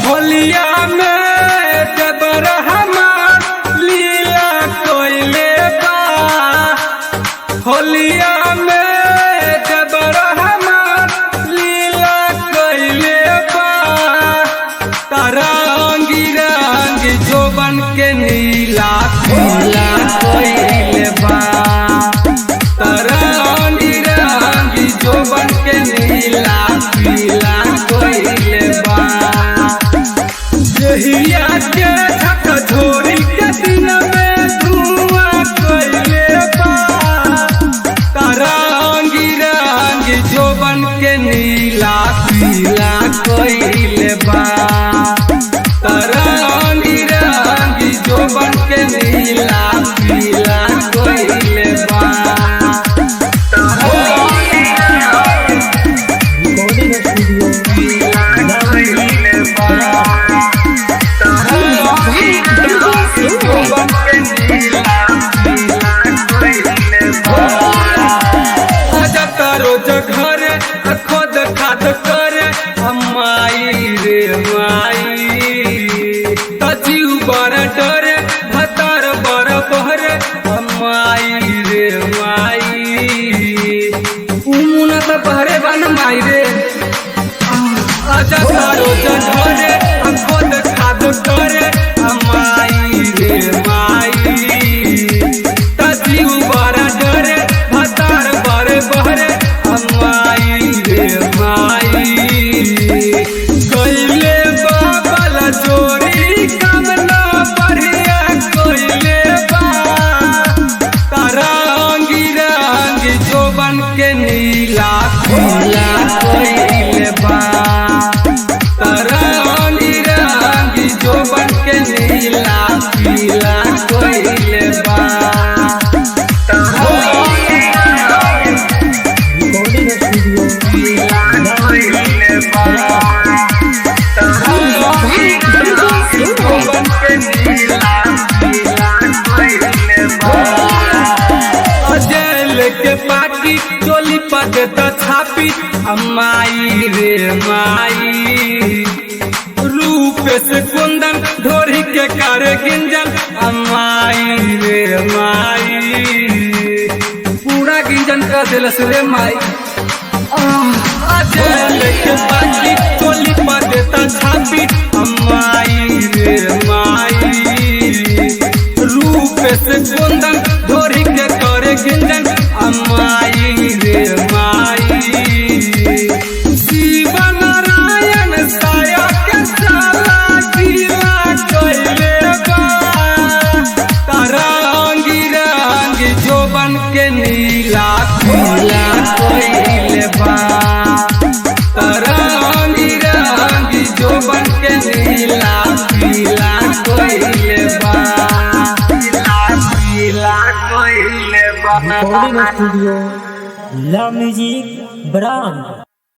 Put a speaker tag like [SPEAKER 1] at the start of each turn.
[SPEAKER 1] होलिया में जबर हमार लीला कोइले बा। होलिया में जबर हमार लीला कोइले बा। तरंगी रंग जोबन के नीला पीला कोइले बा। तरंगी रंग जोबन के नीला पीला कोइले बा। जहिया के झक झोरी के दिन में धुआं कइले बा। तरंगी रंग जोबन के नीला पीला कइले बा। तरंगी रंग जोबन के नीला पीला कइले बा।
[SPEAKER 2] Recording studio.
[SPEAKER 1] रोज घर खोद खाद करे माई रे माई। तजीव बर डरे भतर बर बहरे माई रे माई। उमुना त बहरे बन माई रे। आजा रोज घरे खोद खाद करे माई रे माई। तजीव बर डरे भतर बर बहरे माई रे माई। कइले बाबल चोरी कामना बढ़िया कइले बा। तरंगी रंग जोबन के नीला पीला कइले बा। तरंगी रंग जोबन के नीला पीला कइले बा।
[SPEAKER 2] Recording studio.
[SPEAKER 1] जेल के पाकी चोली पद त छापी माई रे माई। रूप से कुंदन ढोरी के कर गिंजन माई रे माई। पूरा गिंजन कर दिलस रे माई। जेल के पाकी चोली पद त छापी माई रे माई। रूप से कुंदन ढोरी के करे गिंजन माई रे माई। शिव नारायण साया के साला गीला कइले बा। तरंगी रंग जोबन के नीला पीला कइले बा। तरंगी रंग जोबन के नीला पीला कइले बा।
[SPEAKER 2] Recording studio. Love music brand.